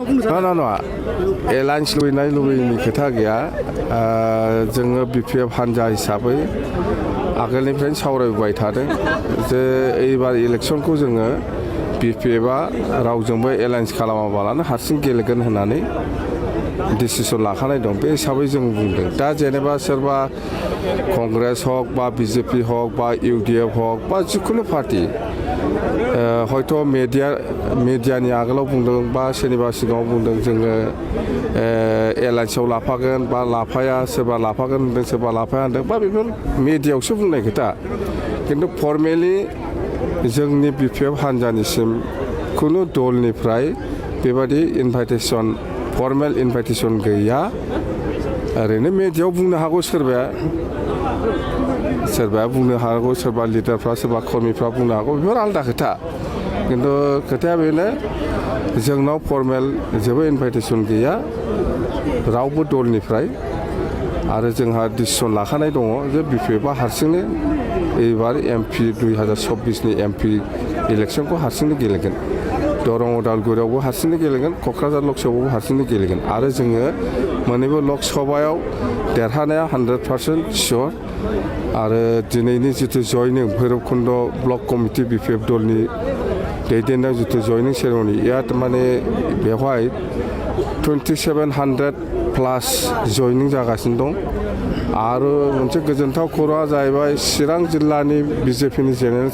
बुंनो सानो नङा एलायन्स लुबैनायनि खोथा गैया जोङो बिपिएफ हानजा हिसाबै आगोलनिफ्रायनो सावरायबाय थादों जे एबार इलेक्सनखौ जोङो बिपिएफआ रावजोंबो एलायन्स खालामाबालानो हारसिं गेलेगोन होननानै डिसिसन लाखानाय दं बे हिसाबै जों बुंदों दा जेनेबा सोरबा कंग्रेस हक बा बिजेपि हक बा इउडिएफ हक बा जिखुनु पार्टि हयथ' मिडियानि आगोलाव बुंदों बा सोरनिबा सिगाङाव बुंदों जोङो एलायन्सआव लाफागोन बा लाफाया सोरबा लाफागोन होनदों सोरबा लाफाया होनदों बा बेफोर मिडियायावसो बुंनाय खोथा खिन्थु फर्मेलि जोंनि बिपिएफ हानजानिसिम खुनु दलनिफ्राय बेबादि फर्मेल इनभाइटेसन गैया ओरैनो मिडियायाव बुंनो हागौ सोरबाया बुंनो हागौ सोरबा लिडारफ्रा सोरबा कर्मिफ्रा बुंनो हागौ बेफोर आलादा खोथा खिन्थु खोथाया बेनो जोंनाव फर्मेल जेबो इनभाइटेसन गैया रावबो दलनिफ्राय आरो जोंहा डिसिसन लाखानाय दङ जे बिपिएफआ हारसिंनो एबार एमपि 2024नि एमपि इलेक्सनखौ हारसिंनो गेलेगोन दरं उदालगुरियावबो हारसिंनो गेलेगोन क'क्राझार लकसभायावबो हारसिंनो गेलेगोन आरो जोङो मोननैबो लकसभायाव देरहानाया 100% सियर आरो दिनैनि जिथु जयनिं भैरबकुन्द ब्लक कमिटि बिपिएफ दलनि दैदेननायाव जिथु जयनिं सेरेमनि माने बेवहाय 2700 प्लास जयनिं जागासिनो दं आरो मोनसे गोजोनथाव खौराङा जाहैबाय चिरां जिल्लानि बिजेपिनि जेनेरेल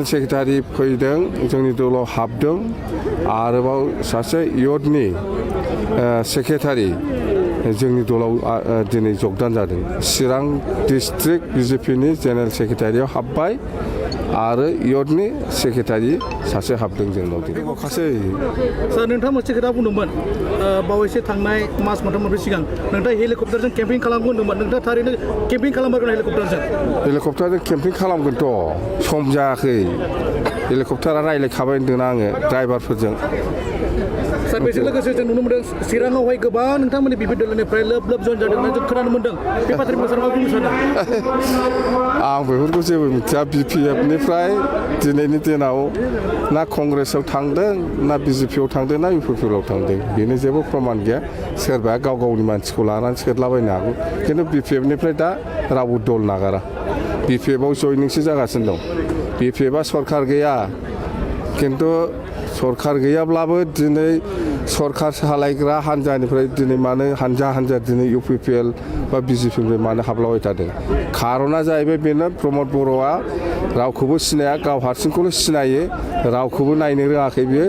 सेक्रेटारि फैदों जोंनि दलाव हाबदों आरोबाव सासे इयथनि सेक्रेटारि जोंनि दलाव दिनै जगदान जादों चिरां डिस्ट्रिक्ट बिजेपिनि जेनेरेल सेक्रेटारियाव हाबबाय आरो इयथनि सेक्रेटारि सासे हाबदों जोंनाव दिनै माखासे सार नोंथाङा मोनसे खोथा बुंदोंमोन बावैसो थांनाय मास मोनथाम सिगां नोंथाङा हेलिकप्टारजों केम्पिं खालामगोन होनदोंमोन नोंथाङा थारैनो केम्पिं खालामगोन हेलिकप्टारजों केम्पिं खालामगोनथ' सम जायाखै हेलिकप्टारा रायज्लायखाबाय होनदों आङो ड्राइभारफोरजों सार बेजों लोगोसे जों नुनो मोनदों चिराङावहाय गोबां नोंथांमोननि बिपि दलनिफ्राय लोब जइन जादों होनना जों खोनानो मोनदों बे बाथ्राखौ सार मा बुंनो सानो आं बेफोरखौ जेबो मिथिया बिपिएफनिफ्राय दिनैनि दिनाव ना कंग्रेसआव थांदों ना बिजेपिआव थांदों ना इउपिपिएलआव थांदों बेनो जेबो प्रमान गैया सोरबाया गाव गावनि मानसिखौ लानानै सोदलाबायनो हागौ खिन्थु बिपिएफनिफ्राय दा रावबो दल नागारा बिपिएफआव जयनिंसो जागासिनो दं बिपिएफआ सरकार गैया खिन्थु सरकार गैयाब्लाबो दिनै सरकार सालायग्रा हान्जानिफ्राय दिनै मानो हान्जा दिनै इउपिपिएल बा बिजेपिनिफ्राय मानो हाबलाबाय थादों खारना जाहैबाय बेनो रमद बर'आ रावखौबो सिनाया गाव हारसिंखौल' सिनायो रावखौबो नायनो रोङाखै बियो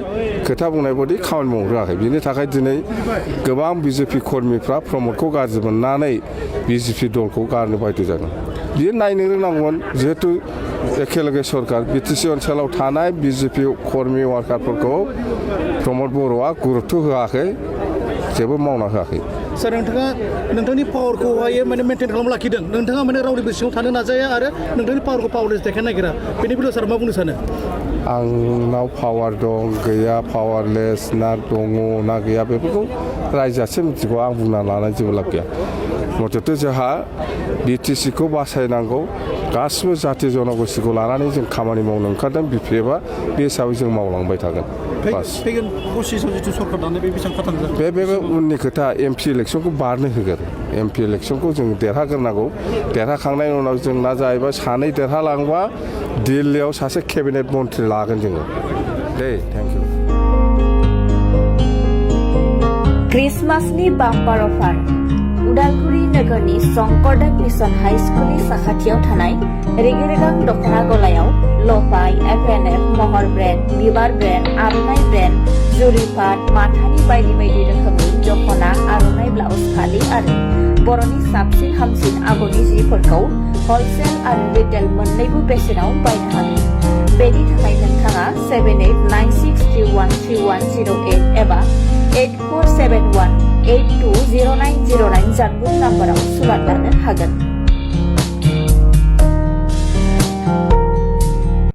खोथा बुंनाय बायदि खामानि मावनो रोङाखै बिनि थाखाय दिनै गोबां बिजेपि कर्मिफ्रा प्रमदखौ गाज्रि मोननानै बिजेपि दलखौ गारनो बायद' जादों बियो नायनो रोंनांगौमोन जिहेथु एखेलगे सरकार बिटिसि ओनसोलाव थानाय बिजेपि कर्मि वार्कारफोरखौ प्रमद बर'आ गुरुत्व होआखै जेबो मावना होआखै सार नोंथाङा नोंथांनि पावारखौहाय माने मेनटेन खालामना लाखिदों नोंथाङा माने रावनिबो सिङाव थानो नाजाया आरो नोंथांनि पावारखौ पावारलेस देखायनो नागिरा बेनि बेलायाव सार मा बुंनो सानो आंनाव पावार दं गैया पावारलेस ना दङ ना गैया बेफोरखौ रायजोआसो मिथिगौ आं बुंना लानाय जेबो लाब गैया मथथे जोंहा बिटिसिखौ बासायनांगौ गासिबो जाथि जनगोष्ठीखौ लानानै जों खामानि मावनो ओंखारदों बिपिएफआ बे हिसाबै जों मावलांबाय थागोन बे उननि खोथा एमपि इलेक्सनखौ बारनो होगोन एमपि इलेक्सनखौ जों देरहाग्रोनांगौ देरहाखांनायनि उनाव जोंना जाहैबाय सानै देरहालांबा दिल्लीयाव सासे केबिनेट मन्थ्रि लागोन जोङो दे थेंक इउ क्रिसमासनि बाम्पार अफार उदालगुरि नगरनि शंकरदेव मिशन हाई स्कुलनि साखाथियाव थानाय रेगे-रेगां दख'ना गलायाव लफाय एफएनएफ महर ब्रेन्ड बिबार ब्रेन्ड आर'नाइ ब्रेन्ड जुरिपाट माथानि बायदि बायदि रोखोमनि दख'ना आर'नाइ ब्लाउस फालि आरो बर'नि साबसिन हामसिन आगरनि जिफोरखौ हलसेल आरो रिटेल मोन्नैबो बेसेनाव बायनो हागोन बेनि थाखाय नोंथाङा 7896313108 एबा 8471820909 जानबुं नाम्बाराव सुलाद लानो हागोन।